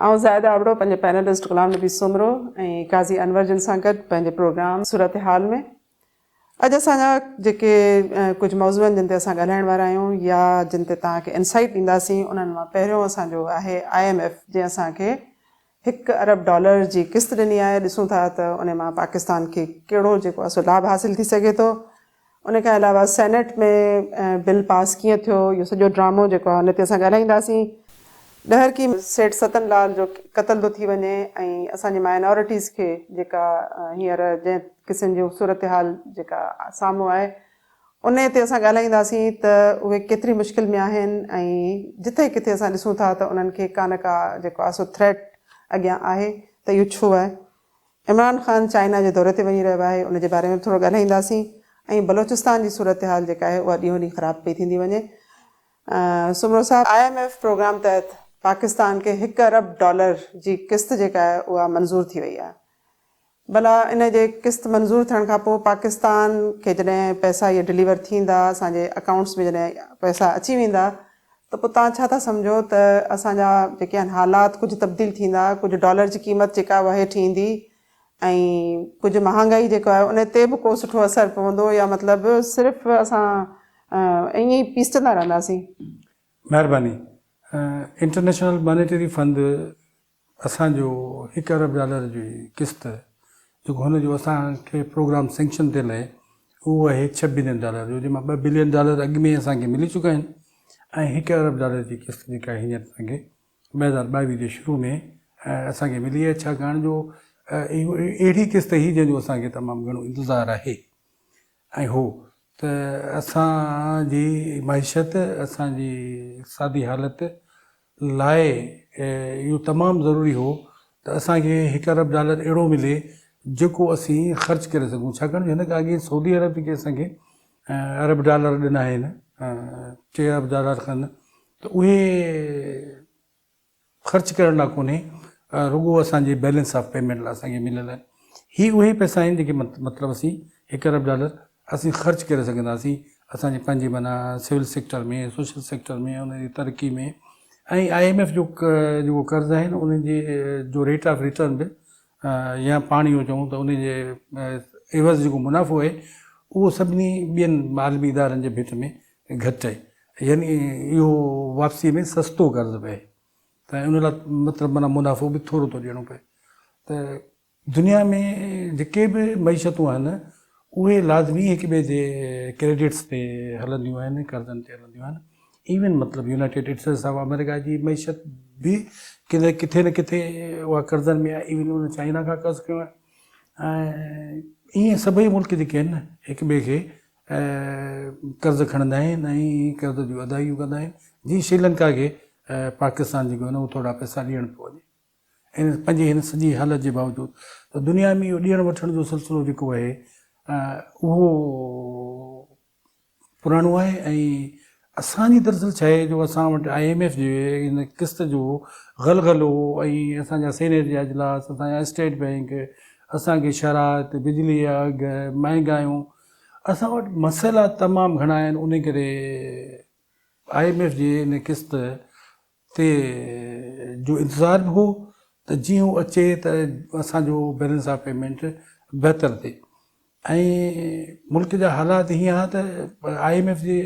آئون زاهده ابڙو پنهنجي پينلسٽ غلام نبي سومرو ۽ قاضي انور جن سان گڏ پنهنجي پروگرام صورتحال ۾ اڄ اسان جا جيڪي ڪجهه موضوع آهن جن تي اسان ڳالهائڻ وارا آهيون يا جن تي توهان کي انسائيٽ ڏينداسين انهن مان پهريون اسان جو آهي I M F جنهن اسان کي هڪ ارب ڊالر جي قسط ڏني آهي، ڏسون ٿا ته ان مان پاڪستان کي ڪهڙو جيڪو آهي سو لاڀ حاصل ٿي سگهي ٿو. ان کان علاوه سينيٽ ۾ بل پاس ڪيئن ٿيو اهو سڄو ڊرامو جيڪو آهي ان تي اسان ڳالهائينداسين. ڏهرڪي ۾ سيٺ ستن لال جو قتل ٿو ٿي وڃي ۽ اسان جي مائنارٽيز کي جيڪا هينئر جنهن قسم جي صورتحال جيڪا سامهون آهي انهيء تي اسان ڳالهائينداسين ته اهي ڪيتري مشڪل ۾ آهن ۽ جٿي ڪٿي اسان ڏسون ٿا ته انهن کي ڪا نه ڪا جيڪو آهي سو ٿريٽ اڳيان آهي ته اهو ڇو آهي. عمران خان چائنا جي دوري تي وڃي رهيو آهي ان جي باري ۾ به ٿورو ڳالهائينداسين ۽ بلوچستان جي صورتحال جيڪا آهي اها ڏينهون ڏينهن خراب پئي ٿيندي وڃي. سومرو صاحب I M F programme تحت پاڪستان کي هڪ ارب ڊالر جي قسط جيڪا آهي اها منظور ٿي وئي آهي. ڀلا ان جي قسط منظور ٿيڻ کان پوء پاڪستان کي جڏهن پئسا اهي ڊليور ٿيندا اسان جي اڪائونٽس ۾ جڏهن پئسا اچي ويندا ته پوء توهان ڇا ٿا سمجهو ته اسان جا جيڪي آهن حالات ڪجهه تبديل ٿيندا ڪجهه ڊالر جي قيمت جيڪا اها هيٺ ايندي ۽ ڪجهه مهانگائي جيڪو آهي ان تي به ڪو سٺو اثر پوندو يا مطلب صرف اسان ائين ئي پيسجندا رهنداسين. مهرباني انٽرنيشنل مانيٽري فند اسان جو هڪ ارب ڊالر جي قسط جيڪو هن جو اسان کي پروگرام سينڪشن ٿيل آهي اهو آهي ڇهه بلين ڊالر جو جنهن مان ٻه بلين ڊالر اڳ ۾ اسان کي ملي چڪا آهن ۽ هڪ ارب ڊالر جي قسط جيڪا هينئر اسان کي 2022 جي شروع ۾ اسان کي ملي آهي ڇاڪاڻ جو اهو اهڙي قسط هئي جنهن جو اسان کي تمام گهڻو انتظار آهي ۽ هو ته اسان جي معيشت اسان جي اقتصادي حالت لاء اهو تمام ضروري هو ته اسان کي هڪ ارب ڊالر اهڙو ملي جيڪو اسين خرچ ڪري سگهون ڇاڪاڻ جو هن کان اڳي سعودي عرب جيڪي اسان کي ارب ڊالر ڏنا آهن ٽي ارب ڊالر کن ته اهي خرچ ڪرڻ لاء ڪونهي رڳو اسان جي بيلنس آف پيمينٽ لاء اسان کي مليل آهن هي اهي پئسا آهن جيڪي مطلب اسين هڪ ارب ڊالر اسين خرچ ڪري سگهنداسين اسان جي پنهنجي معنيٰ سول سيڪٽر ۾ سوشل سيڪٽر ۾ ان جي ترقي ۾ ۽ I M F جو جيڪو قرض آهن انهن جي جو ريٽ آف ريٽرن به يا پاڻ اهو چئون ته ان جي عيوض جيڪو منافعو آهي اهو سڀني ٻين عالمي ادارن جي ڀيٽ ۾ گهٽ آهي يعني اهو واپسيء ۾ سستو قرض به آهي ته ان لاء مطلب معنيٰ منافعو به ٿورو ٿو ڏيڻو پئي ته دنيا ۾ جيڪي به معيشتون آهن اهي لازمي هڪ ٻئي جي ڪريڊٽس تي هلنديون آهن قرضن تي هلنديون آهن ايون مطلب يونائيٽيڊ اسٽيٽس آف آمريڪا جي معيشت به ڪٿي ڪٿي نه ڪٿي اها قرضن ۾ آهي ايون ان چائنا کان قرض کنيو آهي ۽ ائين سڀئي ملڪ جيڪي آهن هڪ ٻئي کي قرض کڻندا آهن ۽ قرض جون ادائيگيون ڪندا آهن جيئن شريلنڪا کي پاڪستان جيڪو آهي اهو ٿورا پئسا ڏيڻ پيو وڃي ۽ پنهنجي هن سڄي حالت جي باوجود ته دنيا ۾ اهو ڏيڻ وٺڻ جو سلسلو جيڪو آهي اهو پراڻو آهي ۽ اسان جي دراصل ڇا آهي جو اسان وٽ I M F جي ان قسط جو غلغلو ۽ اسان جا سينيٽ جا اجلاس، اسان جا اسٽيٽ بئنڪ، اسان کي شرائط، بجلي جا اگهه، مهانگايون، اسان وٽ مسئلا تمام گهڻا آهن ان ڪري I M F جي ان قسط تي جو انتظار به هو ته جيئن هو اچي ته اسان جو بيلنس آف پيمينٽ بهتر ٿئي ۽ ملڪ جا حالات هيئن ها ته I M F جي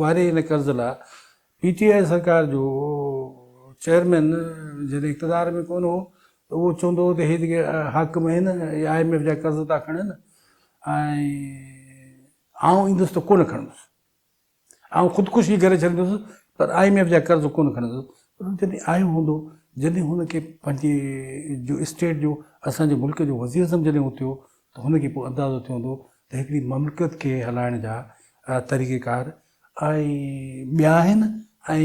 واري ان قرض لاء پي ٽي آء سرڪار جو چيئرمين جڏهن اقتدار ۾ ڪونه هو ته اهو چوندو هو ته هي جيڪي حاڪم آهن اهي I M F جا قرض ٿا کڻن ۽ آئون ايندس ته ڪونه کڻندس. آئون خودڪشي ڪري ڇڏيندس پر I M F جا قرض ڪونه کڻندس. پر هو جڏهن آيو هوندو، جڏهن هن کي پنهنجي جو اسٽيٽ جو اسان جي ملڪ جو وزيراعظم جڏهن هو ٿيو ته هن کي پوء اندازو ٿيو هوندو ته هڪڙي مملڪت کي هلائڻ جا طريقيڪار ۽ ٻيا آهن ۽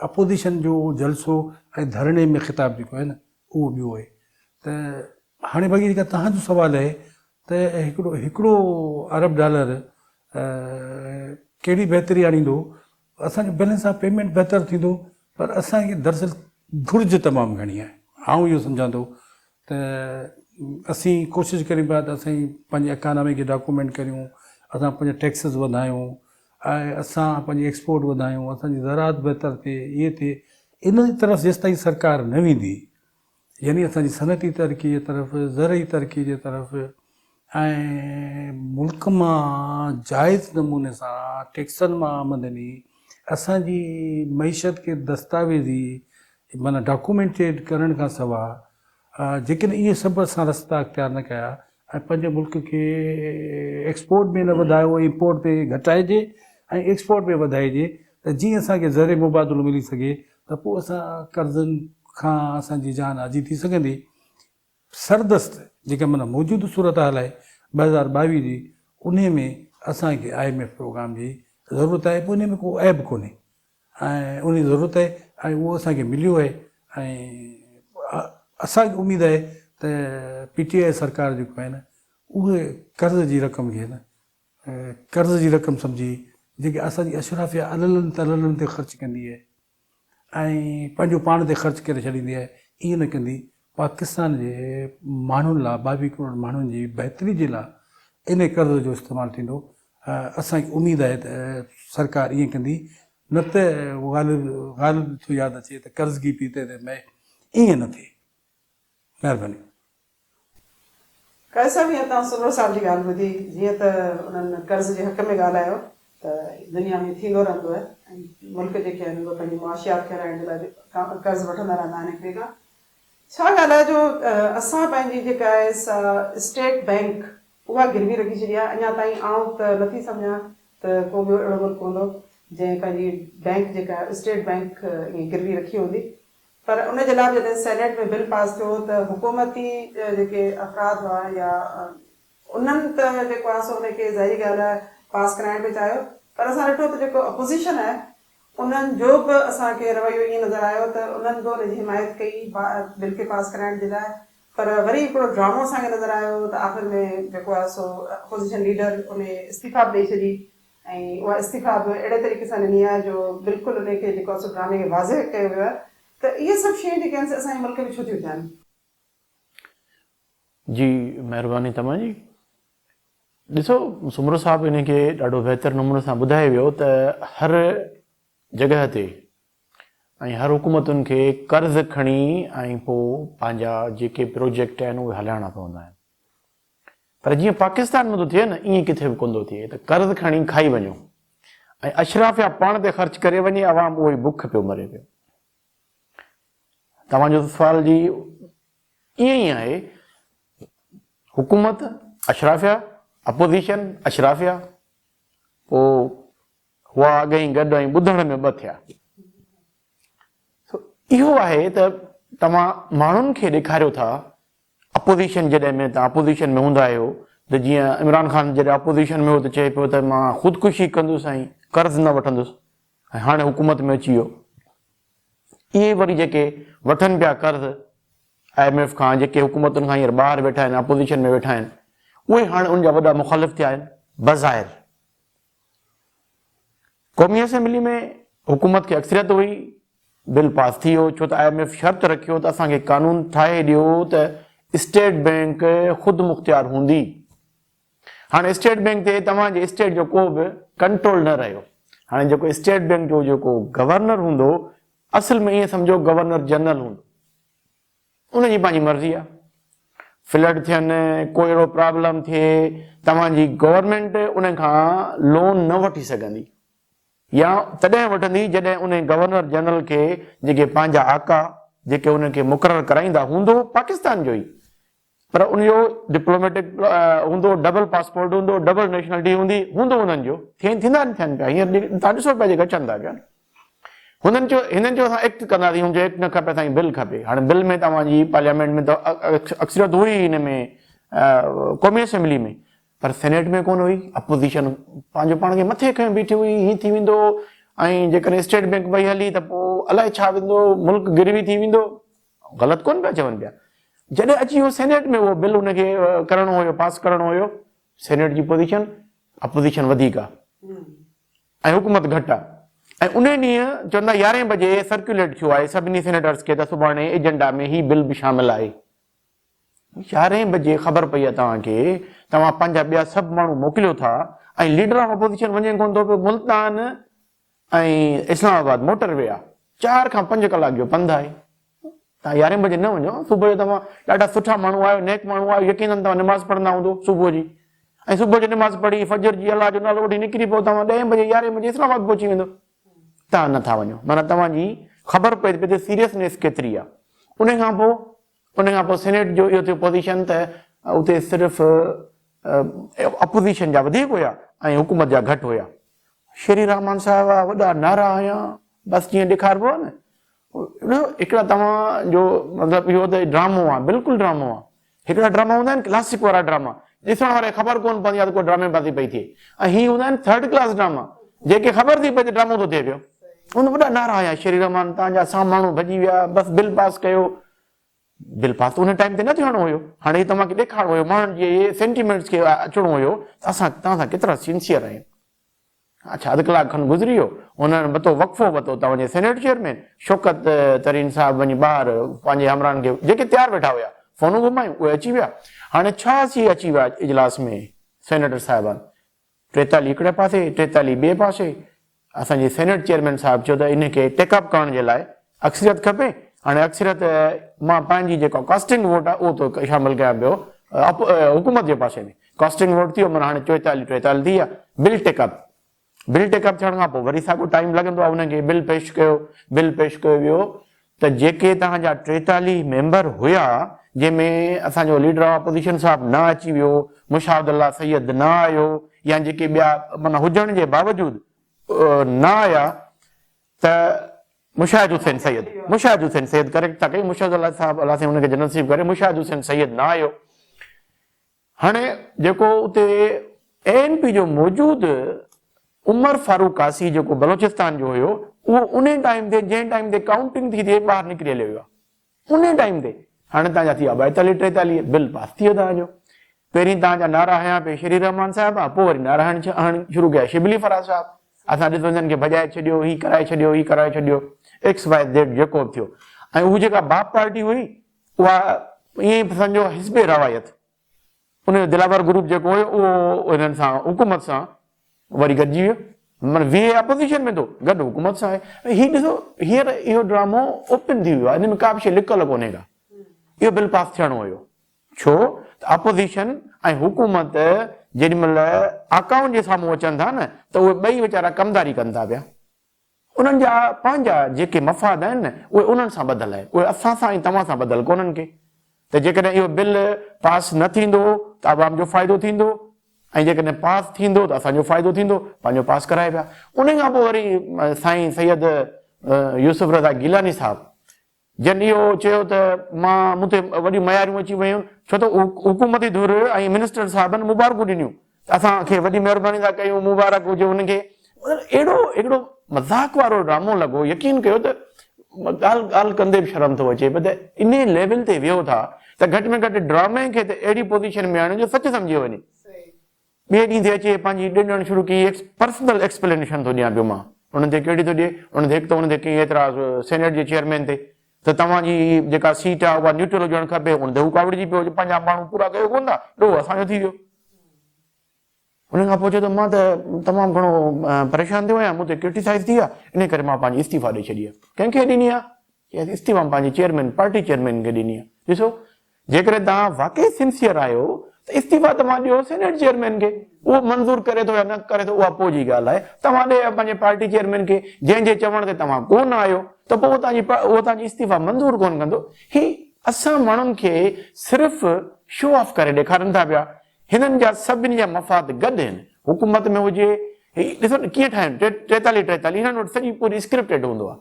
اپوزيشن جو جلسو ۽ ڌرڻي ۾ خطاب جيڪو آهي نه اهو ٻيو آهي ته هاڻي باقي جيڪا توهان جو سوال آهي ته هڪڙو هڪڙو ارب ڊالر ڪهڙي بهتري آڻيندو، اسان جو بيلنس آف پيمينٽ بهتر ٿيندو پر اسان کي دراصل گهرج تمام گهڻي آهي. آئون اهو سمجهان ٿو ته اسين ڪوشش ڪريون پيا ته اسين پنهنجي اڪانامي کي ڊاڪومينٽ ڪريون، اسان پنهنجا ٽيڪسز وڌايون ۽ اسان پنهنجي ايڪسپورٽ وڌايون، اسان جي زراعت بهتر ٿئي، اهي ٿئي. ان طرف جيستائين سرڪار نه ويندي يعني اسان جي صنعتي ترقي جي طرف، زرعي ترقي جي طرف ۽ ملڪ مان جائز نموني سان ٽيڪسن مان آمدني اسان جي معيشت کي دستاويزي معنيٰ ڊاڪومينٽيڊ ڪرڻ کان سوا جيڪڏهن اهي سڀ اسان رستا اختيار نه ڪيا ۽ پنهنجي ملڪ کي ايڪسپورٽ ۾ نه وڌايو ۽ امپورٽ تي گهٽائجي ۽ ايڪسپورٽ ۾ وڌائجي ته جيئن اسان کي زر مبادلو ملي سگهي ته پوء اسان قرضن کان اسان جي جان آجي ٿي سگهندي. سردست جيڪا معنيٰ موجوده صورتحال آهي 2022 جي انهي ۾ اسان کي I M F programme جي ضرورت آهي پوء انهي ۾ ڪو عيب ڪونهي ۽ انهي جي ضرورت آهي ۽ اهو اسان کي مليو آهي ۽ اسان کي اميد آهي ته پي ٽي آء سرڪار جيڪو آهي نه اهي قرض جي رقم کي نه قرض جي رقم سمجهي جيڪي اسان جي اشرافيه اللن تللن تي خرچ ڪندي آهي ۽ پنهنجو پاڻ تي خرچ ڪري ڇڏيندي آهي ائين نه ڪندي پاڪستان جي ماڻهن لاء 22 ڪروڙ ماڻهن جي بهتري جي لاء انهي قرض جو استعمال ٿيندو اسان کي اميد آهي ته سرڪار ائين ڪندي نه ته غالب غالب ٿو ياد اچي ته قرض گي پيتي تي مئي ائين نه ٿئي مهرباني. قاضي صاحب هينئر توهان سومرو صاحب جي ڳالهه ٻڌي جيئن ته انهن قرض جي حق ۾ ڳالهايو ته دنيا ۾ ٿيندو رهندو آهي ۽ ملڪ جيڪي آهن اهي پنهنجي معاشيات کي هلائڻ جي لاء به قرض وٺندا رهندا آهن هڪ ٻئي کان ڇا ڳالهه آهي جو اسان پنهنجي جيڪا آهي سا اسٽيٽ بئنڪ اها گروي رکي ڇڏي آهي اڃا تائين آئون ته نٿي سمجهان ته ڪو ٻيو اهڙو ملڪ هوندو جنهن پنهنجي بئنڪ جيڪا آهي اسٽيٽ بئنڪ ائين گروي رکي هوندي پر ان جي لاء به جڏهن سينيٽ ۾ بل پاس ٿيو ته حڪومتي جيڪي افراد هئا يا انهن ته جيڪو آهي سو ان کي ظاهري ڳالهه آهي پاس ڪرائڻ پئي چاهيو پر اسان ڏٺو ته جيڪو اپوزيشن آهي انهن جو به اسان کي رويو ائين نظر آيو ته انهن به ان جي حمايت ڪئي بل کي پاس ڪرائڻ جي لاء پر وري هڪڙو ڊرامو اسان کي نظر آيو ته آخر ۾ جيڪو آهي سو اپوزيشن ليڊر ان استعيفا به ڏئي ڇڏي ۽ اها استعيفا به اهڙي طريقي سان ڏني آهي جو بلڪل انهي کي جيڪو آهي سو ڊرامي کي واضح ڪيو ويو آهي ته اهي سڀ شيون جيڪي آهن سي اسان جي ملڪ ۾ ڇو ٿيون ٿين؟ جي مهرباني توهان جي. ڏسو سومرو صاحب انهي کي ڏاڍو بهتر نموني سان ٻڌائي ويو ته هر جڳهه تي ۽ هر حڪومتن کي قرض کڻي ۽ پوء پنهنجا جيڪي پروجيڪٽ آهن اهي هلائڻا پوندا آهن. پر جيئن پاڪستان ۾ ٿو ٿئي نه ائين ڪٿي به ڪونه ٿو ٿئي ته قرض کڻي کائي وڃو ۽ اشرافيا پاڻ تي خرچ ڪري وڃي عوام اهو ئي بک پيو مري پيو. توهان جو سوال جي ائين ئي آهي حڪومت اشرافيا اپوزيشن اشرافيا پوء هئا اڳئين گڏ ۽ ٻڌڻ ۾ ٻه ٿيا. سو اهو آهي ته توهان ماڻهن کي ڏيکاريو ٿا اپوزيشن جڏهن ۾ توهان اپوزيشن ۾ هوندا آهيو ته جيئن عمران خان جڏهن اپوزيشن ۾ هو ته چئي پيو ته مان خودڪشي ڪندس ۽ قرض نه وٺندس ۽ هاڻي حڪومت ۾ اچي ويو. اهي وري جيڪي وٺن پيا قرض I M F کان جيڪي حڪومتن کان هينئر ٻاهر ويٺا آهن اپوزيشن ۾ ويٺا آهن اهي هاڻي ان جا وڏا مخالف ٿيا آهن بظاهر قومي اسيمبلي ۾ حڪومت کي اڪثريت هئي، بل پاس ٿي ويو، ڇو ته I M F شرط رکيو ته اسان کي قانون ٺاهي ڏيو ته اسٽيٽ بئنڪ خودمختيار هوندي. هاڻي اسٽيٽ بئنڪ تي توهان جي اسٽيٽ جو ڪو به ڪنٽرول نه رهيو. هاڻي جيڪو اسٽيٽ بئنڪ جو جيڪو گورنر هوندو، اصل ۾ ائين سمجهو گورنر جنرل هوندو. ان جي پنهنجي مرضي آ. فلڊ ٿين، ڪو اهڙو پرابلم ٿئي، توهان جي گورنمينٽ ان کان لون نه وٺي سگهندي يا تڏهن وٺندي جڏهن ان گورنر جنرل کي جيڪي پنهنجا آقا جيڪي ان کي مقرر ڪرائيندا هوندو پاڪستان جو ئي پر ان جو ڊپلوميٽڪ هوندو ڊبل پاسپورٽ هوندو ڊبل نيشنلٽي هوندي هوندو انهن جو ٿين ٿيندا ٿين پيا هينئر توهان ڏسو پيا جيڪي اچن ٿا پيا هنن چيو هنن چيو اسان ايڪٽ ڪنداسين هن چيو ايڪٽ نه کپي اسان کي بل کپي هاڻي بل ۾ توهان جي پارليامينٽ ۾ ته اڪثريت هئي هن ۾ قومي اسيمبلي ۾ پر سينيٽ ۾ ڪونه هئي اپوزيشن پنهنجو پاڻ کي مٿي کنيو بيٺي هئي هي ٿي ويندو ۽ جيڪڏهن اسٽيٽ بينڪ وئي هلي ته پوء الائي ڇا ويندو ملڪ گروي ٿي ويندو غلط ڪونه پيا چون پيا جڏهن اچي ويو سينيٽ ۾ اهو بل ان کي ڪرڻو هيو پاس ڪرڻو هيو سينيٽ جي پوزيشن اپوزيشن وڌيڪ آ ۽ حڪومت گهٽ آ ۽ انهي ڏينهن چون ٿا يارهين بجي سرڪيوليٽ ٿيو آهي سڀني سينيٽرز کي ته سڀاڻي ايجنڊا ۾ هي بل به شامل آهي. يارهين بجي خبر پئي آ توهان کي، توهان پنهنجا ٻيا سڀ ماڻهو موڪليو ٿا ۽ ليڊر آف اپوزيشن وڃي ڪونه ٿو پيو ملتان ۽ اسلام آباد موٽر وي آ. چار کان پنج ڪلاڪ جو پنڌ آهي. توهان يارهين بجي نه وڃو، صبح جو توهان ڏاڍا سٺا ماڻهو آهيو، نيڪ ماڻهو آهيو، يقينن توهان نماز پڙهندا هوندو صبح جي ۽ صبح جو نماز پڙهي فجر جي الله جو نالو وٺي نڪري پئو، توهان ڏهين بجي يارهين بجي اسلام آباد پهچي ويندو. توهان نه ٿا وڃو، معنيٰ توهان جي خبر پئي ٿي پئي ته سيريسنيس ڪيتري آهي. ان کان پوء ان کان پوء سينيٽ جو اهو ٿيو پوزيشن ته اتي صرف اپوزيشن جا وڌيڪ هيا ۽ حڪومت جا گهٽ هيا. شيري رحمان صاحب وڏا نعرا هنيا، بس جيئن ڏيکاربو آهي نه هڪڙا توهان جو مطلب اهو ته ڊرامو آهي، بلڪل ڊرامو آهي. هڪڙا ڊراما هوندا آهن ڪلاسڪ وارا ڊراما، ڏسڻ واري کي خبر ڪونه پوندي آهي ته ڪو ڊرامي بازي پئي ٿئي ۽ هي هوندا آهن ٿرڊ ڪلاس ڊراما جيڪي خبر ٿي پئي ته ڊرامو ٿو ٿئي پيو. ان وڏا نعرا هنيا شيري رحمان توهان جا سان ماڻهو ڀڄي ويا بس بل پاس ڪيو. بل پاس ته ان ٽائيم تي نه ٿيڻو هيو، هاڻي هي توهان کي ڏيکارڻو هيو ماڻهن جي سينٽيمينٽس کي اچڻو هيو ته اسان توهان سان ڪيترا سنسيئر آهيون. اڇا اڌ ڪلاڪ کن گذري ويو، هنن ٻتو وقفو ورتو ته وڃي سينيٽ چيئرمين شوڪت ترين صاحب وڃي ٻاهر پنهنجي همراهن کي جيڪي تيار ويٺا هيا فونون گهمايون اهي اچي ويا. هاڻي 86 اچي ويا اجلاس ۾ سينيٽر صاحبان، 43 هڪڙي پاسي 43 ٻئي پاسي. اسان جي سينيٽ چيئرمين صاحب چيو ته ان کي ٽيڪ اپ ڪرڻ جي لاء اڪثريت کپي، هاڻي اڪثريت مان پنهنجي جيڪا ڪاسٽنگ ووٽ آهي اهو ٿو شامل ڪيان پيو حڪومت جي پاسي ۾ ڪاسٽنگ ووٽ ٿي ويو معنيٰ هاڻي 44 43 ٿي ويا، bill take up bill take up ٿيڻ کان پوء وري ساڳيو ٽائيم لڳندو آهي انهن کي بل پيش ڪيو بل پيش ڪيو ويو ته جيڪي توهان جا 43 ميمبر هيا جنهن ۾ اسان جو ليڊر آف اپوزيشن صاحب نه اچي ويو، مشاهد الله سيد نه آيو يا جيڪي ٻيا معنيٰ هجڻ جي باوجود نه آيا ته مشاهد حسين سيد مشاهد حسين سيد ڪريڪٽ ٿا ڪيون مشاهد الله صاحب الله سائين ان کي جنت نصيب ڪري مشاهد حسين سيد نه آيو. هاڻي جيڪو اتي اي اين پي جو موجود عمر فاروق قاسي جيڪو بلوچستان جو هيو اهو انهي ٽائيم تي جنهن ٽائيم تي ڪائونٽنگ ٿي ٿئي ٻاهر نڪري هليو ويو آهي انهي ٽائيم تي هاڻي تان جا ٿي ويا 42 43 بل پاس ٿي ويو تان جو پهرين تان جا نعرا هنيا پئي شيري رحمان صاحب پوء وري نعرا هڻڻ شروع ڪيا شبلي فراز صاحب اسان ڏسو هنن کي ڀڄائي ڇڏيو هي ڪرائي ڇڏيو هي ڪرائي ڇڏيو ايڪس وائي زيڊ جيڪو به ٿيو ۽ هو جيڪا باپ پارٽي هئي اها ائين ئي سمجهو حزب روايت ان جو دلاور گروپ جيڪو هيو اهو هنن سان حڪومت سان وري گڏجي ويو معنيٰ ويهي اپوزيشن ۾ ٿو گڏ حڪومت سان آهي هي ڏسو هينئر اهو ڊرامو اوپن ٿي ويو آهي ان ۾ ڪا به شيء لڪل ڪونهي ڪا اهو بل پاس ٿيڻو هيو ڇو ته اپوزيشن ۽ حڪومت جيڏي مهل آقائن جي سامهون اچن ٿا نه ته اهي ٻئي ويچارا ڪمداري ڪن ٿا پيا انهن جا پنهنجا جيڪي مفاد آهن نه اهي انهن سان ٻڌل آهن، اهي اسان سان ۽ توهان سان ٻڌل ڪونهن ڪي ته جيڪڏهن اهو بل پاس نه ٿيندو ته عوام جو فائدو ٿيندو ۽ جيڪڏهن پاس ٿيندو ته اسان جو فائدو ٿيندو، پنهنجو پاس ڪرائي پيا. ان کان پوء وري سائين سيد يوسف رضا گيلاني صاحب جن اهو چيو ته مان مون تي وڏيون مياريون اچي ويون ڇو ته حڪومتي ڌر ۽ منسٽر صاحبن مبارڪون ڏنيون ته اسان کي وڏي مهرباني ٿا ڪيون مبارڪ هجي انهن کي مطلب اهڙو هڪڙو مذاق وارو ڊرامو لڳو يقين ڪيو ته ڳالهه ڳالهه ڪندي به شرم ٿو اچي پر ته انهي ليول تي ويهو ٿا ته گهٽ ۾ گهٽ ڊرامي کي ته اهڙي پوزيشن ۾ آڻيو جو سچ سمجهي وڃي. ٻئي ڏينهن تي اچي پنهنجي ڏنڊڻ شروع ڪئي، پرسنل ايڪسپلينيشن ٿو ڏيان پيو مان انهن تي ڪهڙي ٿو ڏئي، انهن تي هڪ ته انهن تي ڪئين اعتراض سينيٽ جي چيئرمين تي ته توهان جي جيڪا سيٽ آهي اها نيوٽرل هجڻ کپي، ان تي هو ڪاوڙجي پيو جو پنهنجا ماڻهو پورا ڪيو ڪونه ٿا، ڏوهه اسان جو ٿي ويو. ان کان پوء چيو ته مان ته تمام گهڻو پريشان ٿيو آهيان، مون تي ڪرٽيسائز ٿي آهي، انهي ڪري مان پنهنجي استعيفا ڏئي ڇڏي آهي. ڪنهن کي ڏني آهي؟ چيس استعيفا مان پنهنجي چيئرمين، پارٽي چيئرمين کي ڏني آهي. ڏسو جيڪڏهن توهان واقعي سنسيئر آهيو ته استعيفا توهان ڏيو سينيٽ چيئرمين کي، اهو منظور ڪري ٿو يا نه ڪري ٿو اها پوء جي ڳالهه آهي، توهان ڏي پنهنجي پارٽي چيئرمين کي جنهن جي چوڻ تي توهان ڪو نه آيو ته پوء اهو توهان جي اهو توهان جي استعيفا منظور ڪونه ڪندو. هي اسان ماڻهن کي صرف شو آف ڪري ڏيکارن ٿا پيا، هنن جا سڀني جا مفاد گڏ آهن، حڪومت ۾ هجي هي ڏسو نه ڪيئن ٺاهين 43 43 هنن وٽ سڄي پوري اسڪرپٽيڊ هوندو آهي.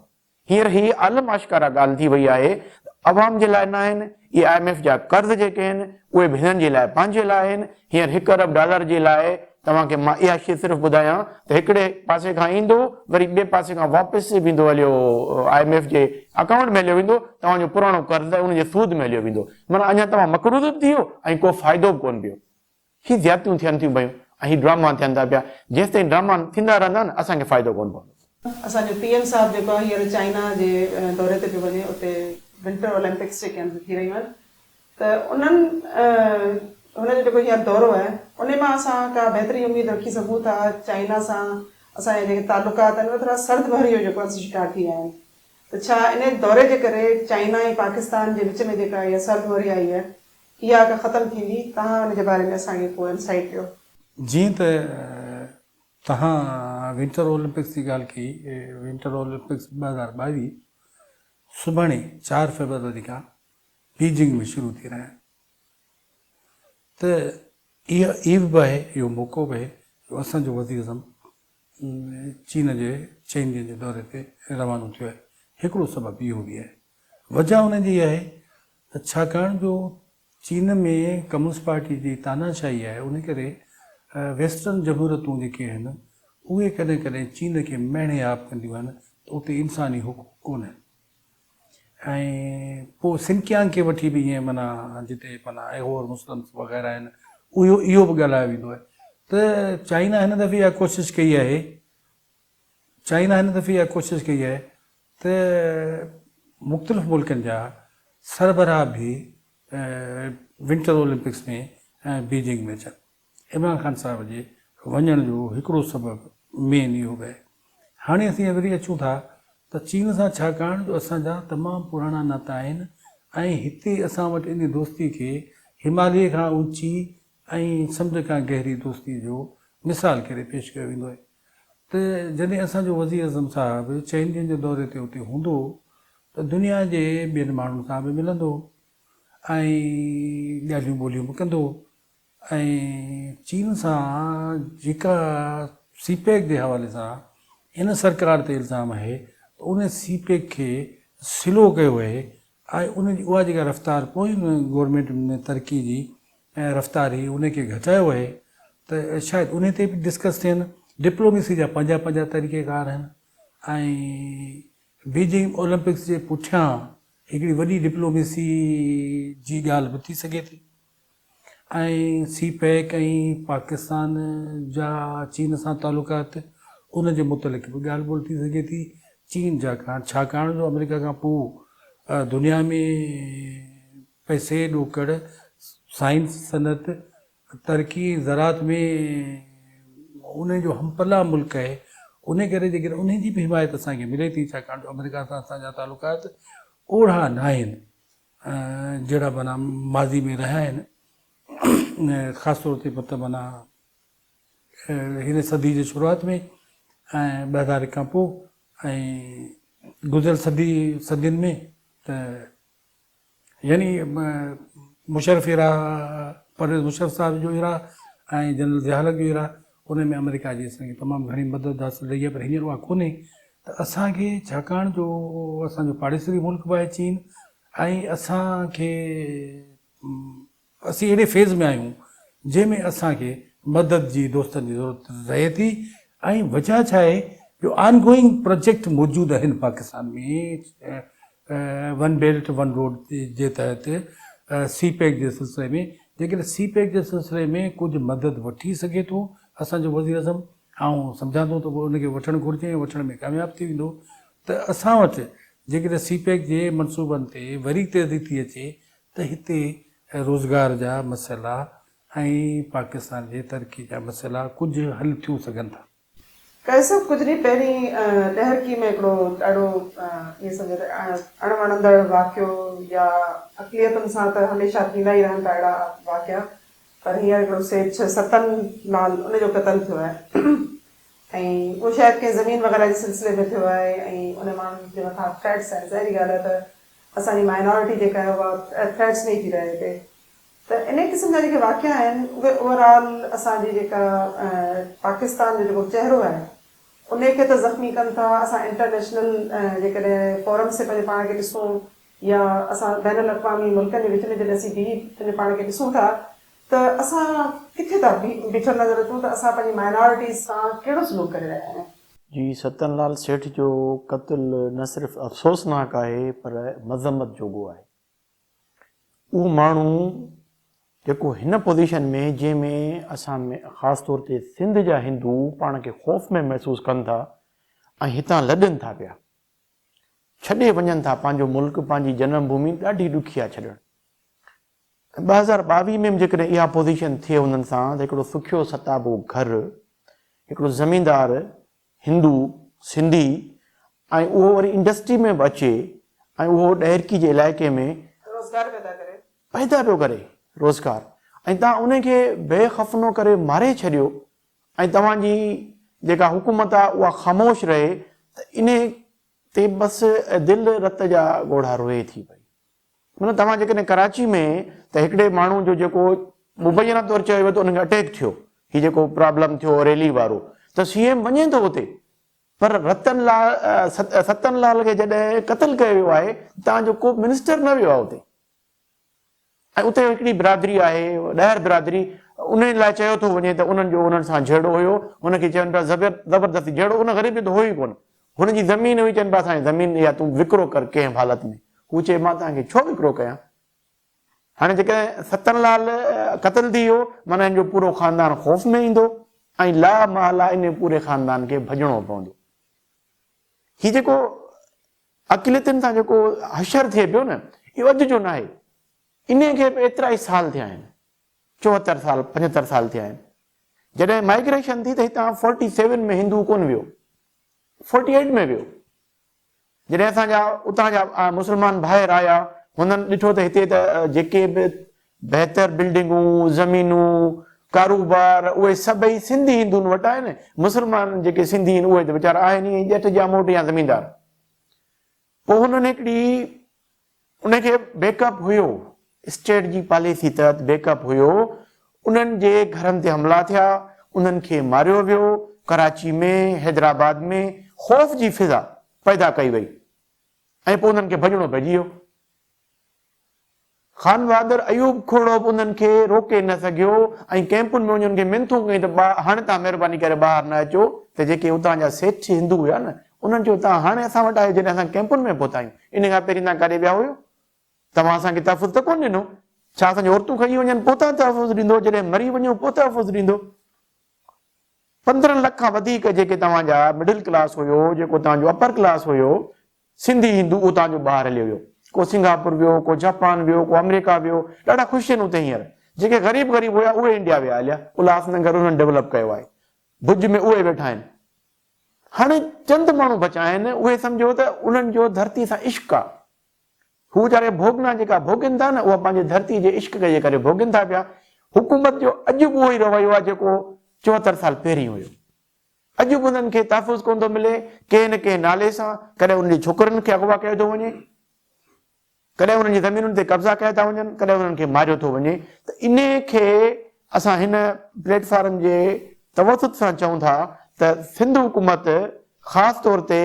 هينئر هي عالم آشڪارا ڳالهه ٿي وئي آهي ته عوام جي لاء ناهن، اهي I M F جا قرض جيڪي آهن اهي به هنن جي لاء پنهنجي لاء آهن، هينئر هڪ ارب ڊالر جي لاء توهان کي مان اها شيء صرف ٻڌايان ته هڪڙي پاسي کان ايندو وري ٻئي پاسي کان واپس ويندو هليو I M F جي اڪائونٽ ۾ هليو ويندو، توهان جو پراڻو قرض ۽ ان جي سود ۾ هليو ويندو، معنيٰ اڃا توهان مقروض به ٿي ويو ۽ ڪو فائدو به ڪونه پيو. هي زيادتيون ٿين ٿيون پيون ۽ هي ڊراما ٿين ٿا پيا، جيستائين ڊراما ٿيندا رهندا نه اسان کي فائدو ڪونه پوندو. اسان جو پي ايم صاحب جيڪو آهي هينئر چائنا جي دوري تي پيو وڃي اتي ونٽر اولمپڪس جيڪي آهن سي ٿي رهيون آهن ته انهن هن جو جيڪو هينئر دورو آهي انهي مان اسان ڪا بهتري اميد رکي سگهون ٿا چائنا سان اسان جا جيڪي تعلقات آهن اهي ٿورا سرد ڀري جو جيڪو آهي سو شڪار ٿي ويا آهن. ته ڇا ان دوري جي ڪري چائنا ۽ پاڪستان جي وچ ۾ جيڪا اها سرد وري آئي آهي اها ڪا ختم ٿيندي؟ توهان ان جي باري ۾ اسان کي ڪو انسائيٽ ڏيو. جيئن ته توهان ونٽر اولمپڪس جي ڳالهه ڪئي، ونٽر اولمپڪس 2022 سڀاڻي چار فيبروري کان بيجنگ ۾ شروع ٿي رهيا آهن ته اها عيب به آهي، اهو موقعو به آهي جو اسان جو وزيراعظم چين جي چئن ڏينهن جي دوري تي روانو ٿيو آهي. هڪڙو سبب اهو به آهي. وجهه ان جي آهي ته ڇاڪاڻ جو چين ۾ ڪميونسٽ پارٽي جي تاناشاهي آهي ان ڪري ويسٽرن جمهوريتون جيڪي آهن اهي ڪڏهن ڪڏهن چين کي مهڻي آب ڪنديون آهن ته اتي انساني حقوق ڪونهن. ۽ پوء سنڪيانگ کي وٺي به ائين معنيٰ جتي معنيٰ ايغور مسلمس وغيره آهن اهو اهو به ڳالهايو ويندو آهي ته چائنا هن دفعي اها ڪوشش ڪئي آهي چائنا هن دفعي اها ڪوشش ڪئي آهي ته مختلف ملڪن جا سربراهه به ونٽر اولمپڪس ۾ بيجنگ ۾ اچن. عمران خان صاحب جي وڃڻ جو هڪڙو سبب مين اهو به آهي. هاڻي اسين وري اچون ٿا ته چين سان ڇاڪاڻ جو اسان جا تمام پراڻا ناتا آهن ۽ هتي اسان وٽ ان دوستي کي هماليه کان اوچي ۽ سمنڊ کان گهري دوستي جو مثال ڪري پيش ڪيو ويندو آهي ته جڏهن اسان جو وزيراعظم صاحب چئن ڏينهن جي دوري تي اتي هوندو ته دنيا جي ٻين ماڻهن سان به ملندو ۽ ڳالهيون ٻولهيون به ڪندو ۽ چين سان جيڪا سي پيڪ جي حوالي سان هن سرڪار تي الزام آهي ته ان سي پيڪ کي سلو ڪيو آهي ۽ ان جي اها جيڪا رفتار پوئين گورنمينٽ ۾ ترقي جي رفتار هئي ان کي گهٽايو آهي ته شايد ان تي به ڊسڪس ٿين. ڊپلوميسي جا پنهنجا پنهنجا طريقيڪار آهن ۽ بيجنگ اولمپڪس جي پٺيان هڪڙي وڏي ڊپلوميسي جي ڳالهه به ٿي سگهي ٿي. ۽ سي پيڪ ۽ پاڪستان جا چين سان تعلقات ان جي متعلق به ڳالهه ٻولهه ٿي سگهي ٿي. چين جا ڇاڪاڻ جو آمريڪا کان پوء دنيا ۾ پئسي ڏوڪڙ، سائنس، صنعت، ترقي ۽ زراعت ۾ ان جو هم پلا ملڪ آهي ان ڪري جيڪڏهن ان جي به حمايت اسان کي ملي ٿي ڇاڪاڻ جو آمريڪا سان اسان جا تعلقات اوڙها ناهن. جهڙا معنيٰ ماضي ۾ رهيا آهن خاص طور تي مطلب معنيٰ هن صدي جي شروعات ۾ ۽ 2001 کان پوء ۽ گذريل صدي صدين ۾ ته يعني مشرف ايرا پرويز مشرف صاحب جو ايرا ۽ جنرل ضياء الحق جو ايرا ان ۾ آمريڪا جي اسان کي تمام گهڻي مدد حاصل رهي آهي پر هينئر اها ڪونهي ته اسان کي ڇاڪاڻ جو اسان جو پاڙيسري ملڪ به آهي چين ۽ اسان کي اسين اهڙي فيز ۾ آهيون جنهن ۾ اسان کي مدد جي دوستن جي ضرورت رهي ٿي ۽ وجهه ڇا آهي جو آن گوئنگ پروجيڪٽ موجود آهن Pakistan ۾ one belt one road جي تحت سي پيڪ جي سلسلي ۾ جيڪڏهن سي پيڪ جي سلسلي ۾ ڪجهه مدد وٺي سگهي ٿو اسان جو وزيراعظم آئون سمجهان ٿو ته ان کي وٺڻ گهرجي ۽ وٺڻ ۾ ڪامياب ٿي ويندو ته اسان وٽ جيڪڏهن سي پيڪ جي منصوبن تي وري تيزي ٿي اچي ته هتي روزگار جا مسئلا ۽ پاڪستان جي ترقي جا مسئلا ڪجهه حل ٿيون سگهن ٿا. قيس صاحب ڪجهه ڏينهن پهرين ڏهرڪي ۾ هڪڙو ڏاڍو ائين سمجهو ته اڻ وڻندڙ واقعو يا اقليتن سان ته هميشه ٿيندا ئي رهن ٿا اهڙا واقعا پر هينئر هڪڙو سيٺ ستن لال ان جو قتل ٿيو آهي ۽ اهو شايد ڪنهن زمين وغيره جي سلسلي ۾ ٿيو آهي ۽ ان ماڻهن جي مٿان ٿريٽس آهن ظاهري ڳالهه آهي ته اسان جي مائنارٽي جيڪا آهي اها ٿريٽس ۾ ئي ٿي رهي هتي ته انهي قسم جا جيڪي واقعا آهن اهي اوور آل اسان جي جيڪا پاڪستان جو جيڪو چهرو آهي انهي کي ته زخمي ڪن ٿا اسان انٽرنيشنل جيڪڏهن فورمس تي پنهنجو پاڻ کي ڏسون يا اسان بين الاقوامي ملڪن جي وچ ۾ جڏهن اسين بيهي پنهنجو پاڻ کي ڏسون ٿا ته اسان ڪٿي ٿا بيٺل نظر اچون ته اسان پنهنجي مائنارٽيز سان ڪهڙو سلوڪ ڪري رهيا آهيون. جي ستن لال سيٺ جو قتل نه صرف افسوسناڪ آهي پر مذمت جوڳو آهي. اهو ماڻهو جيڪو هن پوزيشن ۾ جنهن ۾ اسان ۾ خاص طور تي سنڌ جا هندو پاڻ کي خوف ۾ محسوس ڪن ٿا ۽ هتان لڏن ٿا پيا. ڇڏي وڃن ٿا پنهنجو ملڪ پنهنجي جنم ڀومي ڏاڍي ڏکي آهي ڇڏڻ ۽ 2022 ۾ به جيڪڏهن اها پوزيشن ٿئي انهن سان ته هڪڙو سکيو ستابو گهر هڪڙو زميندار هندو سنڌي ۽ اهو وري انڊسٽري ۾ به اچي ۽ اهو ڏهرڪي جي علائقي ۾ روزگار پيدا ڪري. پيدا پيو ڪري روزگار ۽ توهان ان کي بي خفنو ڪري ماري ڇڏيو ۽ توهان جي جيڪا حڪومت آهي اها خاموش رهي ته انهي تي بس دل رت جا ڳوڙها روئي ٿي پئي. معنيٰ توهان جيڪڏهن ڪراچي ۾ ته هڪڙي ماڻهو جو جيڪو مبينا طور چيو ويو ته ان کي اٽيڪ ٿيو هي جيڪو پرابلم ٿيو ريلي وارو ته سي ايم وڃي ٿو اتي پر رتن لال ستن لال کي جڏهن قتل ڪيو ويو آهي توهان جو ڪو منسٽر نه ويو آهي اتي ۽ اتي هڪڙي برادري آهي ڏهر برادري انهن لاء چيو ٿو وڃي ته انهن جو انهن سان جهيڙو هيو ان کي چون پيا زبردستي جهيڙو ان غريب جو ته هو ئي ڪونه هن جي زمين هئي چون پيا اسان جي زمين اها تون وڪرو ڪر ڪنهن به حالت ۾ هو چئي مان توهان کي ڇو وڪرو ڪيان هاڻي جيڪڏهن ستن لال قتل ٿي ويو معنيٰ هن جو پورو خاندان خوف ۾ ايندو ۽ لا محاله انهي پوري خاندان کي ڀڄڻو پوندو. هي جيڪو اقليتن سان جيڪو حشر ٿئي پيو نه اهو اڄ جو ناهي. انهي کي به ايترا ئي سال ٿيا آهن. 74 سال 75 سال ٿيا آهن. جڏهن مائگريشن ٿي ته هتان فورٽي سيون ۾ هندو ڪونه ويو. فورٽي ايٽ ۾ ويو. جڏهن اسان جا اتان جا مسلمان ڀائر آيا، هنن ڏٺو ته هتي ته جيڪي به بهتر بلڊنگون، زمينون، ڪاروبار اهي سڀئي سنڌي هندن وٽ آهن، مسلمان جيڪي سنڌي آهن اهي ته ويچارا آهن ئي ڄٽ ڄاموٽ يا زميندار. پوء هنن هڪڙي ان کي بيڪ اپ هيو، اسٽيٽ جي پاليسي تحت بيڪ اپ هيو، انهن جي گهرن تي حملا ٿيا، انهن کي ماريو ويو، ڪراچي ۾، حيدرآباد ۾ خوف جي فضا پيدا ڪئي وئي ۽ پوء انهن کي ڀڄڻو پئجي ويو. خان بهادر ايوب کهڙو به انهن کي روڪي نه سگهيو ۽ ڪئمپن ۾ وڃي انهن کي منٿون ڪيائين ته هاڻي توهان مهرباني ڪري ٻاهر نه اچو ته جيڪي اتان جا سيٺ هندو هيا نه انهن چيو توهان هاڻي اسان وٽ آيو جڏهن اسان ڪئمپن ۾ پهتا آهيون ان کان پهرين توهان ڪاڏي ويا هيو توهان اسان کي تحفظ ته ڪونه ڏنو ڇا اسان جون عورتون کڄي وڃن پوء توهان تحفظ ڏيندو جڏهن مري وڃون پوء تحفظ ڏيندو 15 لک کان وڌيڪ جيڪي توهان جا مڊل ڪلاس هيو جيڪو توهان جو اپر ڪلاس هيو سنڌي هندو اتان جو ٻاهر هليو ويو. ڪو سنگاپور ويو، ڪو جاپان ويو، ڪو آمريڪا ويو. ڏاڍا خوش آهن اتي هينئر. جيڪي غريب غريب هيا اهي انڊيا ويا هليا. الهاس نگر انهن ڊولپ ڪيو آهي. ڀڄ ۾ اهي ويٺا آهن. هاڻي چند ماڻهو بچا آهن اهي سمجهو ته انهن جو ڌرتي سان عشق آهي. هو ويچاري ڀوڳنا جيڪا ڀوڳين ٿا نه اها پنهنجي ڌرتي جي عشق جي ڪري ڀوڳين ٿا پيا. حڪومت جو اڄ به اهو ئي رويو آهي جيڪو 74 سال پهرين هيو. اڄ به انهن کي تحفظ ڪونه ٿو ملي، ڪنهن نه ڪنهن نالي سان، ڪڏهن انهن جي ڇوڪرين کي اغوا ڪيو ٿو وڃي، ڪڏهن انهن جي زمينن تي قبضا ڪيا ٿا وڃن، ڪڏهن انهن کي ماريو ٿو وڃي ته انهي کي اسان هن پليٽ فارم جي توسط سان چئون ٿا ته سنڌ حڪومت خاص طور تي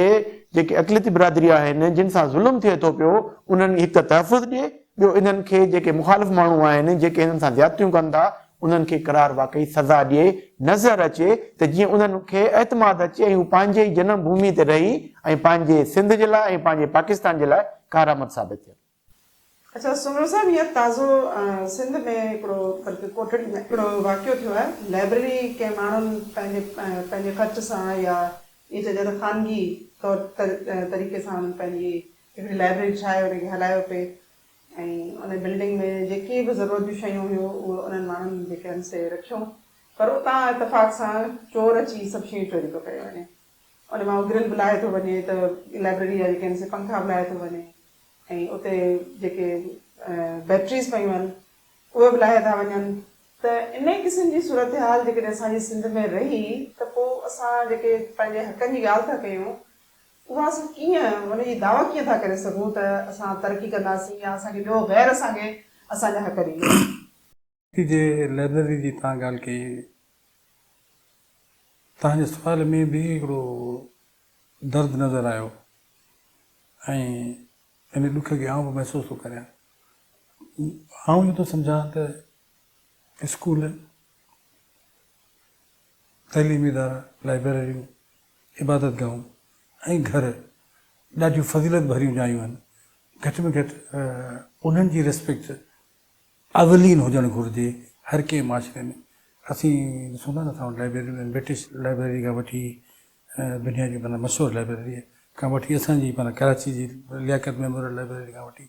جيڪي اقليتي برادري آهن جن سان ظلم ٿئي ٿو پيو انهن هڪ ته تحفظ ڏئي ٻيو انهن کي جيڪي مخالف ماڻهو آهن جيڪي هنن سان زيادتيون ڪن ٿا انهن کي قرار واقعي سزا ڏئي نظر اچي ته جيئن انهن کي اعتماد اچي ۽ هو پنهنجي ئي جنم ڀومي تي رهي ۽ پنهنجي سنڌ جي لاء ۽ پنهنجي پاڪستان جي لاء ڪارآمد ثابت ٿين. اڇا سومرو صاحب هينئر تازو سنڌ ۾ هڪڙو بلڪه ڪوٽڙي ۾ هڪڙو واقعو ٿيو آهي لائبريري ڪنهن ماڻهن پنهنجي پنهنجي خرچ سان يا ائين چئجي ته خانگي طور طريقي سان انهن پنهنجي هڪڙي لائبريري ٺاهي ان کي هلايو پئي ۽ ان بلڊنگ ۾ جيڪي به ضرورت جون شيون هيون اهي انهن ماڻهن جيڪي آهن سي رکيون پر اتان اتفاق سان چور اچي سڀ شيون چوري پيو ڪري وڃي ان مان گرل به لاهي ٿو وڃي ته لائبريري جا جيڪي آهن سي پنکا به لاهي ٿو وڃي ۽ اتي جيڪي بيٽريز پيون آهن اهي به لاهي ٿا وڃن ته انهي قسم جي صورتحال جيڪڏهن اسان جي سنڌ ۾ رهي ته پوء اسان جيڪي پنهنجي حقن جي ڳالهه ٿا ڪيون اها اسان ڪيئن ان جي دعويٰ ڪيئن ٿا ڪري سگهون ته اسان ترقي ڪنداسين يا اسان کي ٻيو غير اسان کي اسان جا حق ڏيندو. هتي جي لائبريري جي توهان ڳالهه ڪئي، توهان جي سوال ۾ به هڪڙو درد نظر آيو ۽ ان ڏک کي آئون به محسوس ٿو ڪريان. آئون اهو ٿو سمجهان ته اسڪول، تعليمي ادارا، لائبريريون، عبادتگاهون ۽ گهر ڏاڍيون فضيلت ڀريون جايون آهن، گهٽ ۾ گهٽ انهن جي ريسپيڪٽ اولين هجڻ گهرجي هر ڪنهن معاشري ۾. اسين ڏسون ٿا نه اسان وٽ لائبريريون آهن، برٽش لائبريري کان وٺي دنيا جي معنيٰ مشهور لائبريري کان وٺي اسان جي معنيٰ ڪراچي جي لياقت ميموريل لائبريري کان وٺي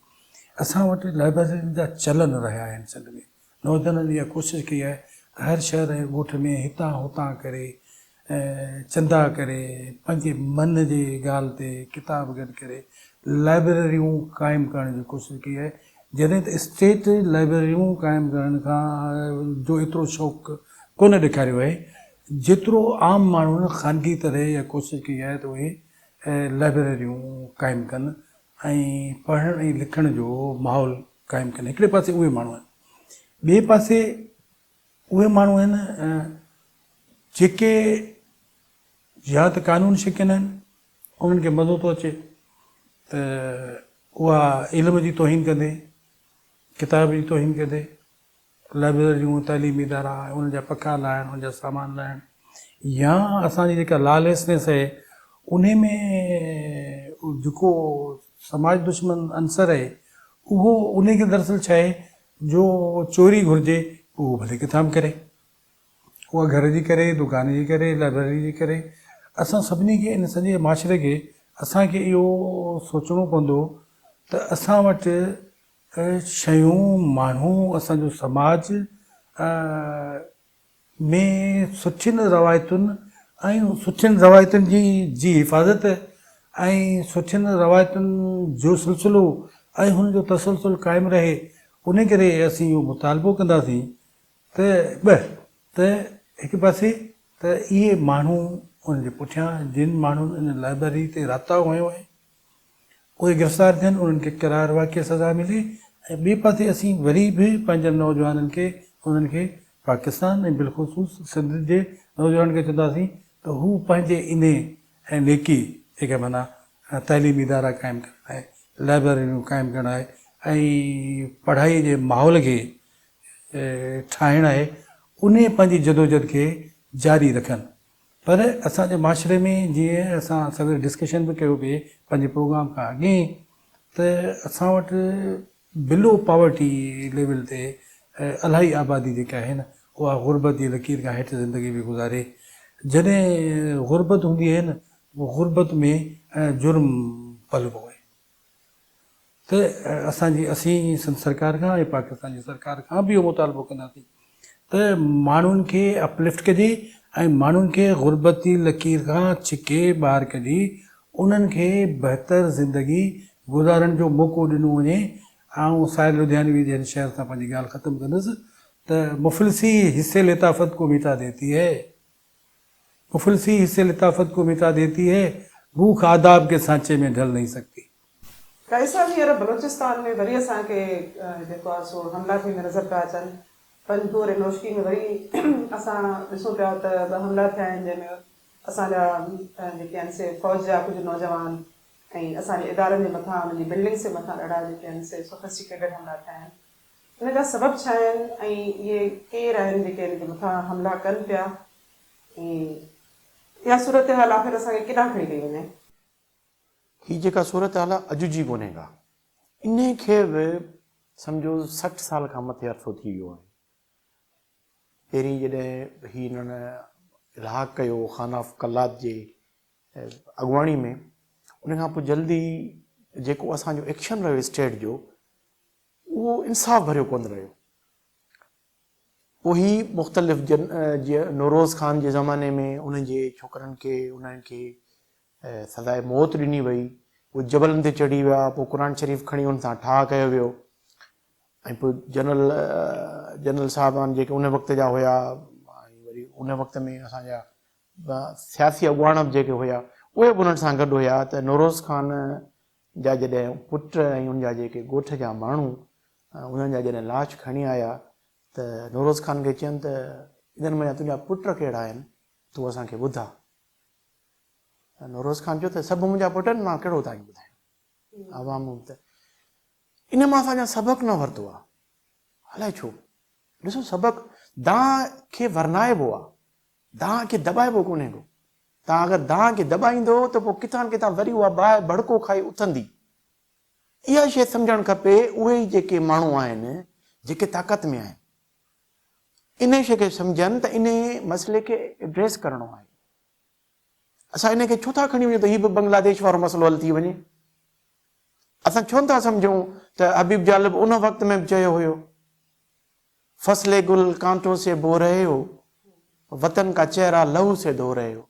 اسان وٽ لائبريرين جا چلن رهيا آهن سنڌ ۾. نوجوانن اها ڪوشش ڪئي آهي ته هر شهر ۽ ڳوٺ ۾ هتان هتان ڪري چندا ڪري پنهنجي من جي ڳالهه تي ڪتاب گڏ ڪري لائبريريون قائم ڪرڻ جي ڪوشش ڪئي آهي جڏهن ته اسٽيٽ لائبريريون قائم ڪرڻ کان جو ايترو شوق ڪونه ڏيکاريو آهي جيترو عام ماڻهن خانگي طرح اها ڪوشش ڪئي آهي ته اهي لائبريريون قائم ڪن ۽ پڙهڻ ۽ لکڻ جو ماحول قائم ڪن هڪڙي پاسي اهي ماڻهو آهن ٻئي پاسي اهي ماڻهو آهن جيڪي يا ته قانون شڪن آهن انهن کي مزو ٿو اچي ته اها علم جي توهين ڪندي ڪتاب جي توهين ڪندي لائبريريون تعليمي ادارا انهن جا پکا لاهڻ انهن جا سامان لاهڻ يا اسان جي جيڪا لا ليسنيس آهي انهي ۾ جيڪو سماج دشمن عنصر آهي اهو انهي کي دراصل ڇا آهي جو چوري گهرجي اهو ڀلي ڪٿان به ڪري. اها گهر جي ڪري، دڪان جي ڪري، لائبريري جي ڪري. اسان سڀني کي ان سڄي معاشري کي اسان کي اهو سوچڻو پوندو ته اسان وٽ شيون، ماڻهو، اسان جو سماج ۾ سٺين روايتن ۽ سٺين روايتن جي جي حفاظت ۽ سٺين روايتن جو سلسلو ۽ هن جو تسلسل قائم رهي ان ڪري اسين اهو مطالبو ڪنداسين ته ٻه ته هڪ پاسي ته اهي ماڻهو ان جي پٺيان جن ماڻهن ان لائبرري تي راتاهو هنيو آهي اهي گرفتار ٿين، انهن کي قرار واقع سزا ملي ۽ ٻئي پاسي اسين وري به پنهنجن نوجوانن کي انهن کي پاڪستان ۽ بالخصوص سنڌ جي نوجوانن کي چونداسين ته هو پنهنجي انهي ۽ نيڪي جيڪا معنيٰ تعليمي ادارا قائم ڪرڻ آهي، لائبريريون قائم ڪرڻ آهي ۽ پڙهائي جي ماحول کي ٺاهڻ آهي انهي پنهنجي جدوجھد کي جاري رکن. پر اسان جي معاشري ۾ جيئن اسان سوير ڊسڪشن به ڪيو پئي پنهنجي پروگرام کان اڳي ته اسان وٽ بلو پاورٽي ليول تي الاهي آبادي جيڪا آهي نه اها غربت جي لڪير کان هيٺ زندگي پئي گذاري جڏهن غربت هوندي آهي نه غربت ۾ جرم پلبو آهي. ته اسان جي اسين سنڌ سرڪار کان ۽ پاڪستان جي سرڪار کان به اهو مطالبو ڪنداسين ته ماڻهن کي اپلفٽ ڪجي ۽ ماڻهن کي غربت جي لڪير کان ڇڪي ٻاهر ڪڍي انهن کي بهتر زندگي گذارڻ جو موقعو ڏنو وڃي. آئون ساحل لڌيانوي جي هن شعر سان پنهنجي ڳالهه ختم ڪندس ته مفلسي حصي لطافت ڪو مٽا ديتي هي. مفلسي حصي لطافت ڪو مٽا ديتي هي، بوک آداب ڪي سانچي ۾ ڍل نهين سڪتي. قائد صاحب هينئر بلوچستان ۾ وري اسان کي جيڪو آهي سو حملا ٿيندي نظر پيا اچن، پنجگور ۽ نوشڪي ۾ وري اسان ڏسون پيا ته ٻه حملا ٿيا آهن جنهن ۾ اسان جا جيڪي آهن سي فوج جا ڪجهه نوجوان ۽ اسان جي ادارن جي مٿان انهن جي بلڊنگس جي مٿان ڏاڍا جيڪي آهن سي سوفسٽيڪيٽيڊ حملا ٿيا آهن ان جا سبب ڇا آهن ۽ اهي ڪير آهن جيڪي ان جي مٿان حملا ڪن پيا ۽ اها صورتحال آخر اسان کي ڪيڏانهن کڻي پئي وڃي؟ هي جيڪا صورتحال آهي اڄ جي ڪونهي ڪا، انهي کي به سمجهو 60 سال کان مٿي عرصو ٿي ويو آهي. پهرين جڏهن هي انهن الحاق ڪيو خان آف قلات جي اڳواڻي ۾ ان کان پوء جلدي جيڪو اسان جو ايڪشن رهيو اسٽيٽ جو اهو انصاف ڀريو ڪونه رهيو. پوء هي مختلف جن جيئن نوروز خان جي زماني ۾ انهن جي ڇوڪرن کي انهن کي سزاء موت ڏني وئي. اهي جبلن تي چڙهي ويا، پوء قرآن شريف کڻي انهن سان ٺاهه ڪيو ويو ۽ پوء جنرل جنرل صاحبان جيڪي ان وقت جا هيا ۽ وري ان وقت ۾ اسان جا سياسي اڳواڻ به جيڪي هيا اهي به انهن سان گڏ هيا ته نوروز خان جا جڏهن پٽ ۽ ان جا جيڪي ڳوٺ جا ماڻهو انهن جا جڏهن لاش کڻي آيا ته نوروز خان کي چين ته انهن منجهان تنهنجا پٽ ڪهڙا آهن تون اسان کي ٻڌاء. نوروز خان چيو ته سڀ منهنجا پٽ آهن مان ڪهڙو توهان کي ٻڌايان. عوام ته ان مان اسان اڃا سبق نه ورتو آهي. الائي ڇو؟ ڏسو سبق دانهن کي ورنائبو آهي. دانهن کي دٻائبو ڪونهي ڪو. توهان اگر دانهن کي دٻائيندو ته پوء ڪٿان ڪٿان وري اها باهه ڀڙڪو کائي اٿندي. اها شيء سمجهڻ کپي اهي ئي جيڪي ماڻهو آهن جيڪي طاقت ۾ آهن انهي شيء کي سمجهن ته انهي مسئلي کي ايڊريس ڪرڻو آهي. اسان انهي کي ڇو ٿا کڻي وڃون ته هي به بنگلاديش وارو مسئلو حل ٿي وڃي. اسان ڇو نٿا سمجهون ته حبيب جالب ان وقت ۾ به چيو هيو فصل گل ڪانٽو سي بو رهي هو. وطن ڪا چهرا لهو سي ڌو رهي هو.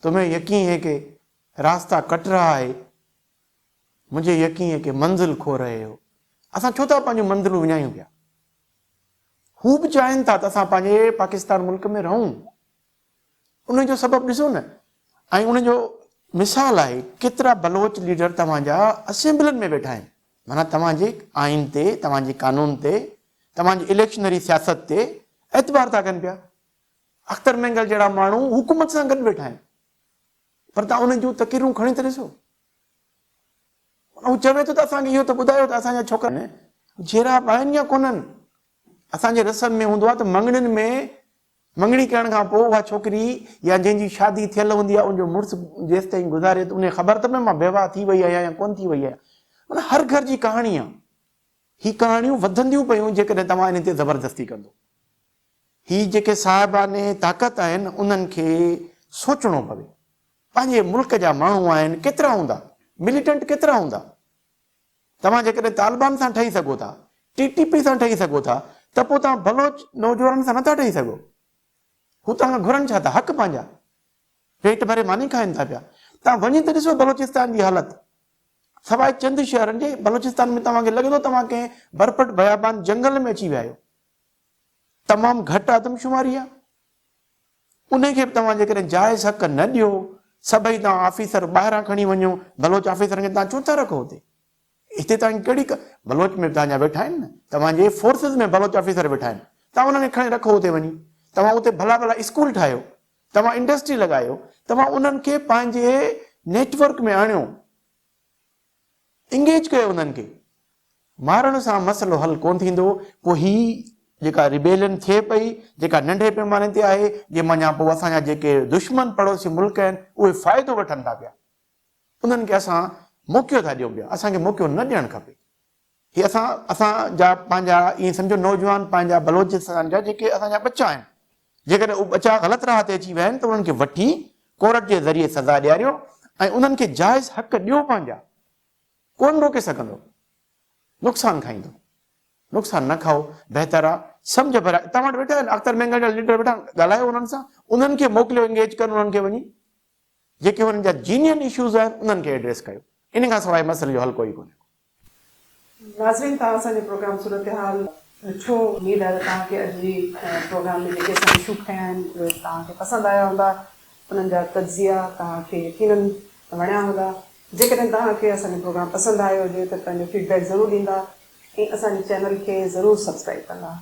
تمهين يقين هي ڪي راستا ڪٽ رها هي، مجهي يقين هي ڪي منزل کو رهي هو. اسان ڇو ٿا پنهنجون منزلون وڃايون پيا؟ هو به چاهين ٿا ته اسان پنهنجي پاڪستان ملڪ ۾ رهون. ان جو سبب ڏسو نه ۽ ان جو مثال آهي ڪيترا بلوچ ليڊر توهان جا اسيمبلين ۾ ويٺا آهن معنيٰ توهان جي آئين تي توهان جي قانون تي توهان جي اليڪشنري سياست تي اعتبار ٿا ڪن پيا. اختر مينگل جهڙا ماڻهو حڪومت سان گڏ ويٺا آهن پر توهان انهن جون تقريرون کڻي ته ڏسو. هو چوي ٿو ته اسان کي اهو ته ٻڌايو ته اسان جا ڇوڪرا جيئرا به آهن يا ڪونهن. اسان جي رسم ۾ هوندو آهي ته مڱڻين ۾ مڱڻي ڪرڻ کان پوء اها ڇوڪري يا جنهن جي شادي ٿيل هوندي آهي ان جو مڙس جيستائين گذاري ته ان کي خبر ته پئي مان بيواهه ٿي وئي آهيان يا ڪونه ٿي وئي آهيان. معنيٰ هر گهر جي ڪهاڻي آهي. هي ڪهاڻيون وڌنديون پيون جيڪڏهن توهان انهن تي زبردستي ڪندو. هي جيڪي صاحبان طاقت آهن انهن کي سوچڻو پوي. پنهنجي ملڪ جا ماڻهو آهن ڪيترا هوندا؟ مليٽنٽ ڪيترا هوندا؟ توهان جيڪڏهن طالبان سان ٺهي سگهو ٿا، ٽي ٽي پي سان ٺهي سگهو ٿا ته پوء توهان بلوچ نوجوانن سان نٿا ٺهي سگهو. هو توهان کان گهرن ڇا ٿا؟ حق پنهنجا. پيٽ ڀري ماني کائن ٿا پيا. توهان وڃي ته ڏسو بلوچستان جي حالت. سواء چند شهرن جي بلوچستان ۾ توهان کي لڳندو توهان ڪنهن برپٽ بيابان جنگل ۾ اچي ويا آهيو. تمام گهٽ آدمشماري آهي. انهي کي به توهان جيڪڏهن جائز حق نه ڏيو، سڀئي توهان آفيسر ٻاهران کڻي وڃو، بلوچ آفيسرن کي توهان ڇو ٿا رکو هتي؟ هتي توهان کي ڪهڙي بلوچ ۾ به توهان جا ويٺا آهن نه، توهان جي فورسز ۾ بلوچ آفيسر ويٺا آهن، توهان انهن کي کڻي رکو هتي وڃي، توهان اتي ڀلا ڀلا اسڪول ٺاهيو، توهان انڊسٽري لڳايو، توهان انهن کي پنهنجي نيٽ ورڪ ۾ آڻيو. انگيج ڪيو انهن کي مارڻ سان مسئلو حل ڪونه ٿيندو پوء هي جيڪا ريبيلين ٿئي پئي جيڪا ننڍي پيماني تي آهي جنهن منجهان پوء اسان جا جيڪي دشمن پڙوسي ملڪ آهن اهي فائدو وٺن ٿا پيا انهن کي اسان موقعو ٿا ڏيون پيا اسان کي موقعو نه ڏيڻ کپي هي اسان اسان جا پنهنجا ائين سمجهو نوجوان پنهنجا بلوچستان جا جيڪي اسان جا ٻچا آهن جيڪڏهن اهي ٻچا غلط راهه تي اچي ويا آهن ته انهن کي وٺي ڪورٽ جي ذريعي سزا ڏياريو ۽ انهن کي جائز حق ڏيو پنهنجا ڪونه روڪي سگهندو نقصان کائيندو نقصان نه کائو بهتر آ سمجهه ڀريا توهان وٽ ويٺا آهن اختر مينگل جا ليڊر ويٺا آهن ڳالهايو انهن سان انهن کي موڪليو انگيج ڪن انهن کي وڃي جيڪي انهن جا جينين اشوز آهن انهن کي ايڊريس ڪيو ان کان سواء مسئلي جو حل ڪوئي ڪونهي ڪو. ناظرين توهان اسان جو پروگرام صورتحال ڏٺو اميد آهي ته توهان کي اڄ جي پروگرام ۾ جيڪي اسان اشو کنيا آهن اهي توهان کي پسند آيا هوندا انهن جا تجزيا توهان کي يقينن وڻيا هوندا جيڪڏهن توهان کي اسان جو پروگرام پسند آيو هجي ته پنهنجو فيڊ بيڪ ضرور ڏيندا ۽ اسان جي چينل کي ضرور سبسڪرائيب ڪندا.